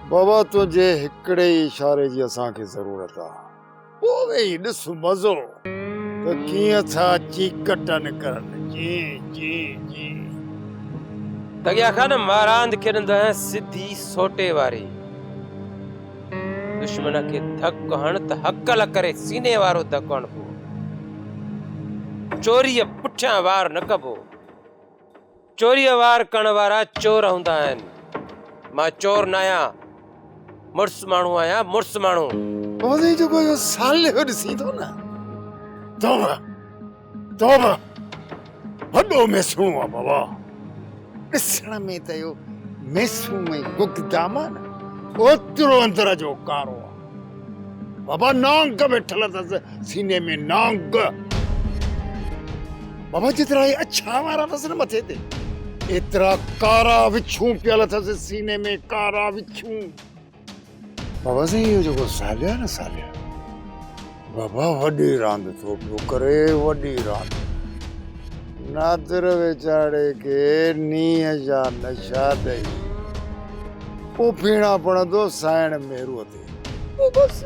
بابا تنهنجي هڪڙي ئي اشاري جي اسان کي ضرورت آ. پوء ويهي ڏس مزو ته ڪيئن ٿا چيڪٽ نڪرن چين چين چين. تڳيا خان مان راند کيڏندو آهيان سڌي سوٽي واري. دشمن کي ڌڪ هڻ ته هڪل ڪري سيني وارو ڌڪ هڻبو. چوريء پٺيان وار نه ڪبو. چوريء وار ڪرڻ وارا چور هوندا آهن. مان چور ناهيان. مڙس ماڻهو آهيان، مڙس ماڻهو. بابا سائين جيڪو اهو صالح ڏسين ٿو نه، توبه توبه وڏو ميسڻو آ بابا. ڏسڻ ۾ ته اهو ميسون ۽ گگدام آ نه، اوترو اندر جو ڪارو آ. بابا نانگ ويٺل اٿس سيني ۾ نانگ. بابا جيترا هي اڇا وارا اٿس نه مٿي تي، ايترا ڪارا وڇون پيل اٿس سيني ۾ ڪارا وڇون. بابا سائين اهو جيڪو صالح آهي نه صالح بابا وڏي راند ٿو پيو ڪري وڏي راند. نادر ويچاري کي نينهن جا نشا ڏئي پوء ڦيڻا پڻندو سائڻ مهروء تي. پوء بس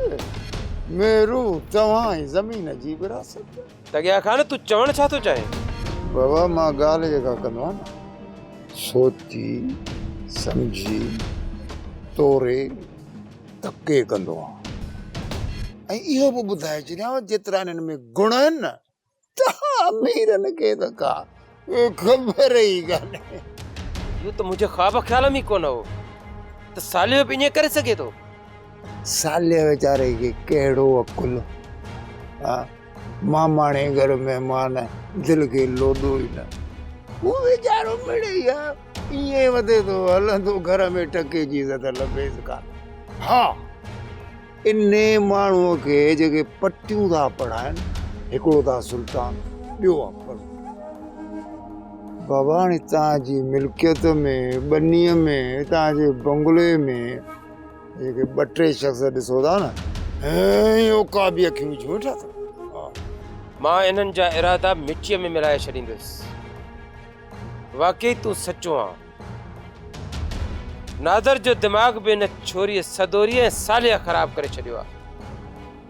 مهرو توهان ۽ زمين جي وراثت. تڳيا خان تون چوڻ ڇا ٿو چاهين؟ بابا مان ڳالهه جيڪا ڪندو آهيان نه سوچي سمجهي توري تڪي ڪندو آهيان ۽ اهو به ٻڌائي ڇڏيانو جيترا انهن ۾ گڻ آهن نه ته اميرن کي ته ڪا خبر ئي ڪانهي. اهو ته منهنجي خواب خيال ۾ ئي ڪونه هو ته صالح به ائين ڪري سگهي ٿو. صالح ويچاري کي ڪهڙو عقل. ها ماماڻي گهر مهمان دل کي لوڏو ئي نه. هو ويچارو مڙئي آ ائين وڌي ٿو هلندو گهر ۾ ٽڪي جي عزت لڀيس ڪانه. ها انهي ماڻهوء کي جيڪي پٽيون ٿا پڙهائن، هڪڙو ته آ سلطان، ٻيو آ پرو. بابا هاڻي توهان جي ملڪيت ۾، ٻنيء ۾، توهان جي بنگلي ۾ جيڪي ٻه ٽي شخص ڏسو ٿا نه، ائين عقابي اکيون وجهي ويٺا اٿو. مان انهن جا ارادا مٽيء ۾ ملائي ڇڏيندس. واقعي تون سچو آن. نادر جو دماغ به ان ڇوريء سدوريء ۽ صالح خراب ڪري ڇڏيو آ.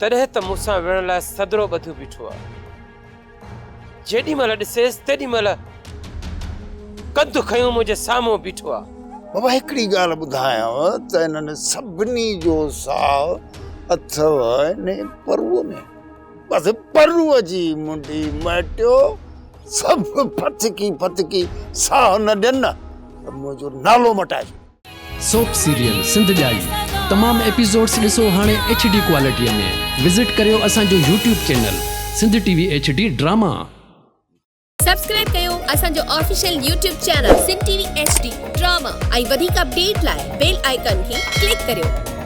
تڏهن ته مون سان وڙهڻ لاء سدرو ٻڌيو بيٺو آ. جيڏي مهل ڏسيس تيڏي مهل ڪنڌ کنيو منهنجي سامهون بيٺو آ. بابا هڪڙي ڳالهه ٻڌايانء ته انهن سڀني جو ساهه اٿئو انهي پروء ۾. بس پروء جي منڍي مهٽيو سڀ ڦٿڪي ڦٿڪي ساهه نه ڏين نه ته منهنجو نالو مٽائي ڇڏ. سوپ سيريل سنڌ ڄائي تمام ايپيسوڊس ڏسو هاڻي ايڇ ڊي ڪوالٽي ۾ وزٽ ڪريو اسان جو YouTube channel Sindh T V H D drama. Subscribe ڪيو اسان جو official YouTube channel Sindh T V H D drama ۽ وڌيڪ اپڊيٽ لاء بيل آئيڪان کي ڪلڪ ڪريو.